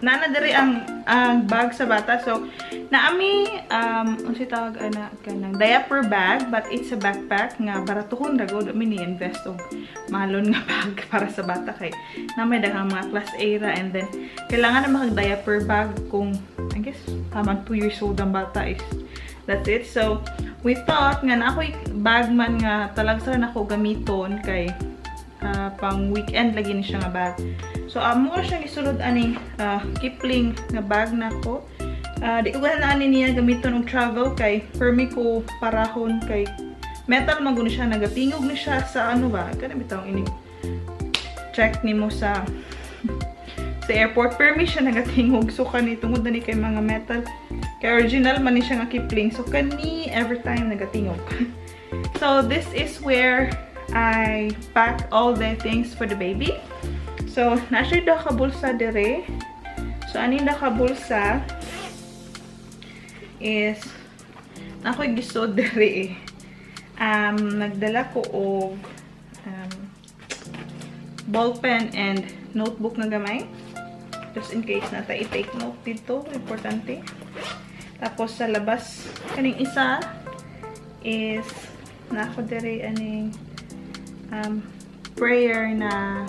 Naa na diri ang bag sa bata. So, naa mi unsay tawag ana, kanang diaper bag, but it's a backpack nga baratuhon ra gud. Mi ni invest og mahalon nga bag para sa bata kay na may daghang mga class A ra, and then kailangan na makag diaper bag kung, I guess, tamang 2 years old ang bata is that's it. So, we thought nga naa ako'y bag man nga talagsa na ako gamiton kay pang weekend lagi ni siya nga bag. So, amo siyang isulod aning Kipling nga bag nako. Di ko ganahan ani niya gamiton og travel kay permi ko parahon kay metal man gud siya, nagatingog ni siya sa ano ba, kana bitawng inig check nimo sa airport, permi siya nagatingog. So kani, tungod na ni kay mga metal, kay original man ni siya nga Kipling, so kani every time nagatingog. So this is where I pack all the things for the baby. So naa siya duha ka bulsa dire. So aning duha ka bulsa is naa ko'y gisod dire eh. Nagdala ko og ballpen and notebook na gamay. Just in case na ta i-take note dito. Importante. Tapos sa labas, kaning isa is naa ko dire aning prayer na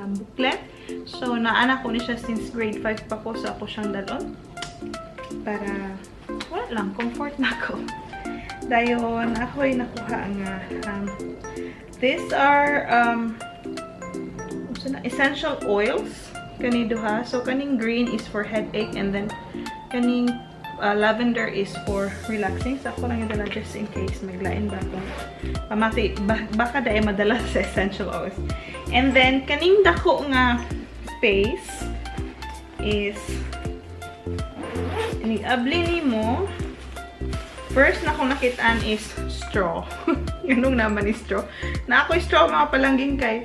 booklet. So, naa na ko ni siya since grade 5 pa ko. So, ako siyang dalon. Para, wala lang, comfort na ako. Dayon, ako'y nakuha nga, these are, unsa na, essential oils. Kani duha. So, kaning green is for headache and then kaning lavender is for relaxing. So, ako lang yung dala just in case maglain ba akong pamati. Ba baka dahil madala sa essential oils. And then, kaning dako nga space is inig-abli nimo. First na akong nakitaan is straw. Ganong naman is straw. Naa ako straw, mga palangging, kay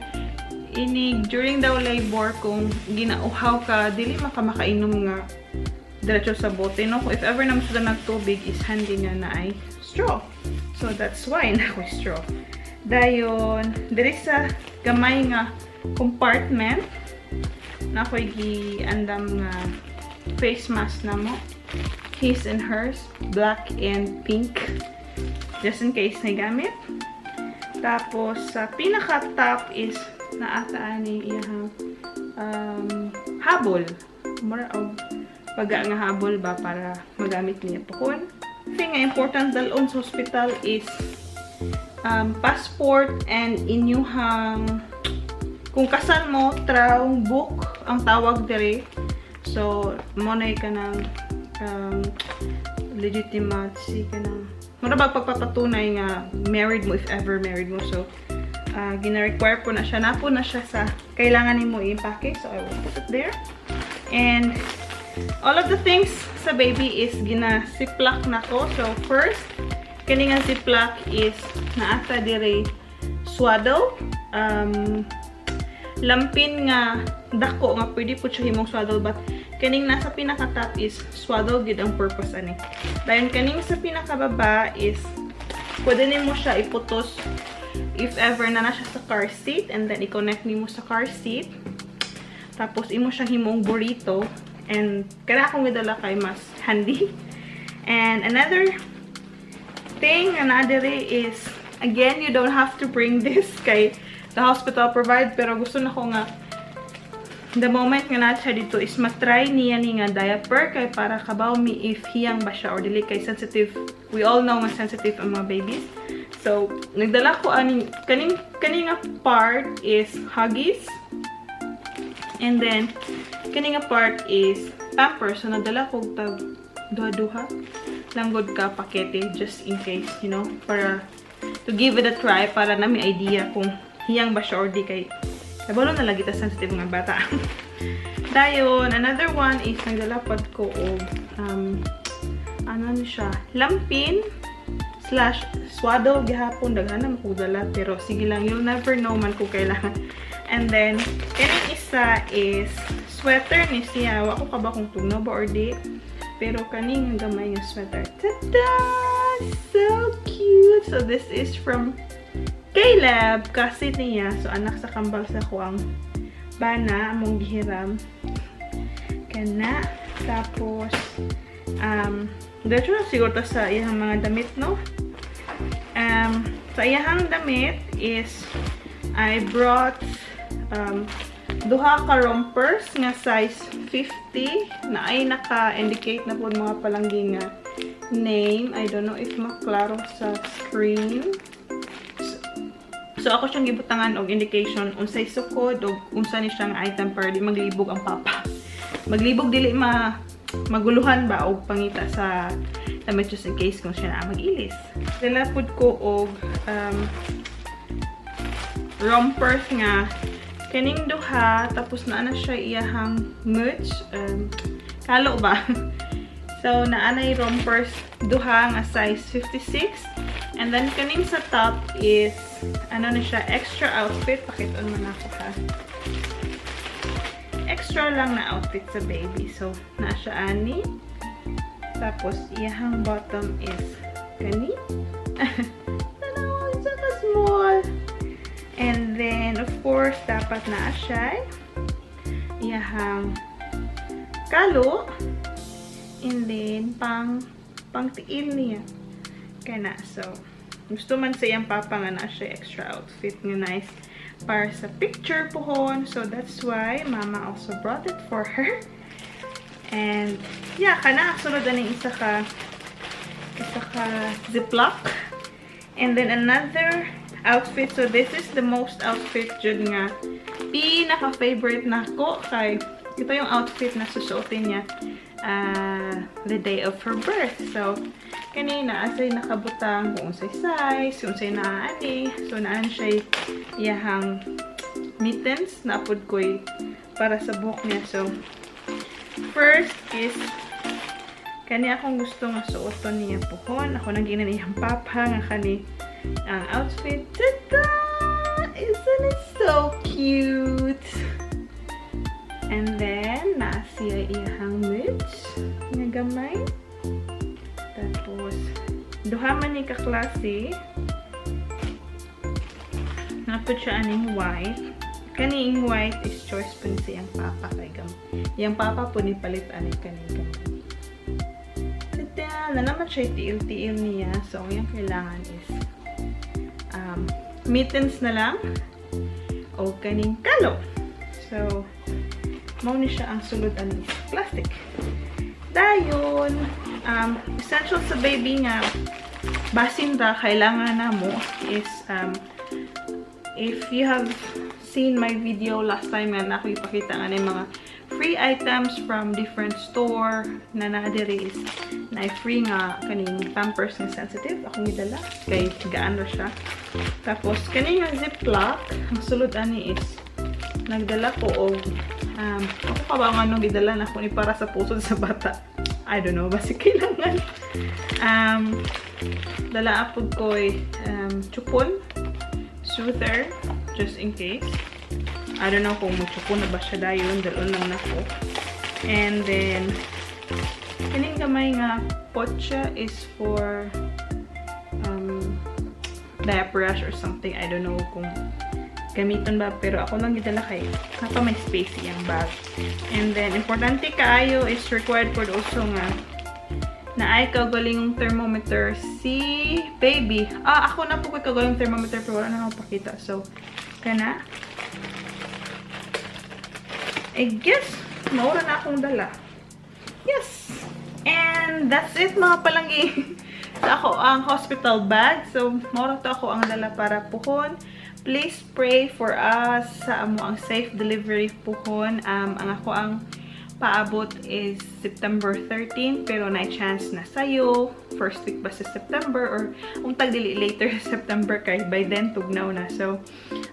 inig during daw labor, kung ginauhaw ka, dili maka makainom nga diretso sa bote, no? Kung if ever na mo nagtubig is handy nga naay straw. So that's why naa ako straw. Dayon, diri sa gamay nga compartment, naa ko'y giandam nga face mask namo. His and hers, black and pink. Just in case na gamit. Tapos, sa pinaka-top is naa ta ani iyang habol. Mura og baga nga habol ba para magamit niya pukon. Thing nga important dalon sa hospital is passport and inyuhang, kung kasal mo, Traubuch ang tawag dire. So, mo na ka ng legitimacy ka ng mura ba pagpapatunay nga married mo, if ever married mo. So, gina-require po na siya. Naa po na siya sa kailangan nimo i-package. So, I will put it there. And all of the things sa baby is gina-ziplock na ko. So, first, kani nga ziplock is naa ta dire swaddle. Lampin nga dako nga pwede po siya himong swaddle, but kaning nasa pinaka-top is swaddle gid ang purpose ani. Dayon kaning sa pinakababa is pwede nimo siya iputos if ever na na siya sa car seat, and then i-connect nimo sa car seat. Tapos imo siyang himong burrito, and kana akong gidala kay mas handy. And another thing nga naa diri is, again, you don't have to bring this kay the hospital provide, pero gusto na ko nga the moment nga naa siya dito is matry niya ni nga diaper kay para kabaw mi if hiyang ba siya or dili, kay sensitive. We all know nga sensitive ang mga babies. So, nagdala ko aning kaning nga part is Huggies. And then kani nga part is Pampers. So nagdala ko tag duha-duha lang gud ka pakete just in case, para to give it a try, para na may idea kung hiyang ba siya or di, kay kabalo na lagi ta, sensitive nga bata. Dayon, another one is nagdala pod ko og ano ni siya, lampin/swaddle gihapon. Daghan na dala, pero sige lang, you'll never know man kung kailangan. And then, kaning isa is sweater ni siya. Wa ko kabaw kung tugnaw ba or di. Pero kaning gamay nga sweater. Tada! So cute! So, this is from Caleb. Kasi niya. So, anak sa kambal sa kuang bana. Among gihiram. Kana. Tapos, diretso na siguro to sa iyang mga damit, no? Sa iyang damit is, I brought duha ka rompers nga size 50 na ay naka-indicate na po mga palanggi nga name. I don't know if maklaro sa screen. So ako siyang gibutangan og indication unsay sukod og unsa ni siyang item para di maglibog ang papa. Maglibog, dili ma maguluhan ba og pangita sa damit just in case kung siya na mag-ilis. Dala pud ko og rompers nga kaning duha, tapos naa na siya iyahang merch, kalo ba. So naa nay rompers duha nga size 56, and then kaning sa top is ano na siya, extra outfit. Pakiton man ako ha. Extra lang na outfit sa baby. So naa siya ani, tapos iyahang bottom is kani. Tanawa, it's ka small. And then, of course, dapat naa siya iyahang kalo. And then, pang tiil niya. Kana, so, gusto man sa iyang papa nga naa siya extra outfit nga nice para sa picture pohon. So, that's why Mama also brought it for her. And, yeah, kana, sunod aning isa ka Ziploc. And then, another outfit. So, this is the most outfit jud nga pinaka-favorite nako kay ito yung outfit na susuotin niya the day of her birth. So, kanina, asay nakabutang kung unsay size, kung unsay naa ani. So, naan siya iyahang mittens na apod ko'y para sa buhok niya. So, first is kani akong gusto nga suoton niya pohon. Ako nang ginan iyang papa nga kani ang outfit. Tada! Isn't it so cute? And then, naa siya iyahang mitts nga gamay. Tapos, duha man ni kaklase. Naa pod siya aning white. Kaning white is choice po ni siyang papa kay gam. Iyang papa po ni palit ani kaning gamay. Tada! Na naman siya tiil-tiil niya. So, ang iyang kailangan is mittens na lang o kaning kalo. So, mao ni siya ang sulod ani plastic. Dayon, essential sa baby nga basin ra kailangan na mo is if you have seen my video last time nga na ako ipakita nga na mga free items from different store na naa diri is na free nga kaning Pampers nga sensitive akong gidala kay gaan ra siya. Tapos kani nga Ziploc, ang sulod ani is nagdala ko og ako pa ba nga nung gidala na ko ni para sa pusod sa bata. I don't know, basta kailangan. Dala apod ko'y chupon, soother, just in case. I don't know kung magchupon na ba siya dayon, dalon lang nako. And then, kining gamay nga potsa is for diaper rash or something. I don't know kung gamiton ba, pero ako lang gidala kay napa may space iyang bag. And then, importante kaayo is required for also nga na ay kaugalingong thermometer si baby. Ah, ako na po ko'y kaugalingong thermometer pero wala na ako pakita. So, kana. I guess, mao ra na akong dala. Yes! And that's it, mga palanggi, sa ako ang hospital bag. So, mao ra to ako ang dala para puhon. Please pray for us sa amo ang safe delivery puhon. Ang ako ang paabot is September 13, pero na chance na sayo first week ba sa September or untag dili later September kay by then tugnaw na. So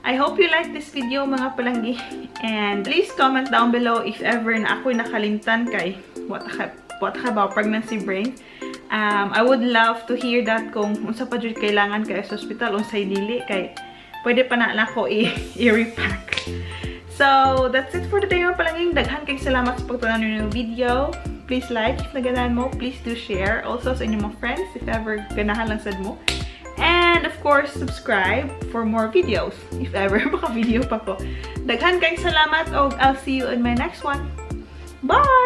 I hope you like this video, mga palanggi, and please comment down below if ever na ako'y nakalimtan kay what ka ba pregnancy brain. I would love to hear that kung unsa pa jud kailangan kay sa hospital, unsay dili, kay pwede pa na nako i-repack. So, that's it for today, mga palanggi. Daghan kay salamat sa pagtanaw ninyo ng video. Please like if naganahan mo. Please do share also sa inyong mga friends if ever ganahan lang sad mo. And of course, subscribe for more videos. If ever, baka video pa ko. Daghan kay salamat og I'll see you in my next one. Bye!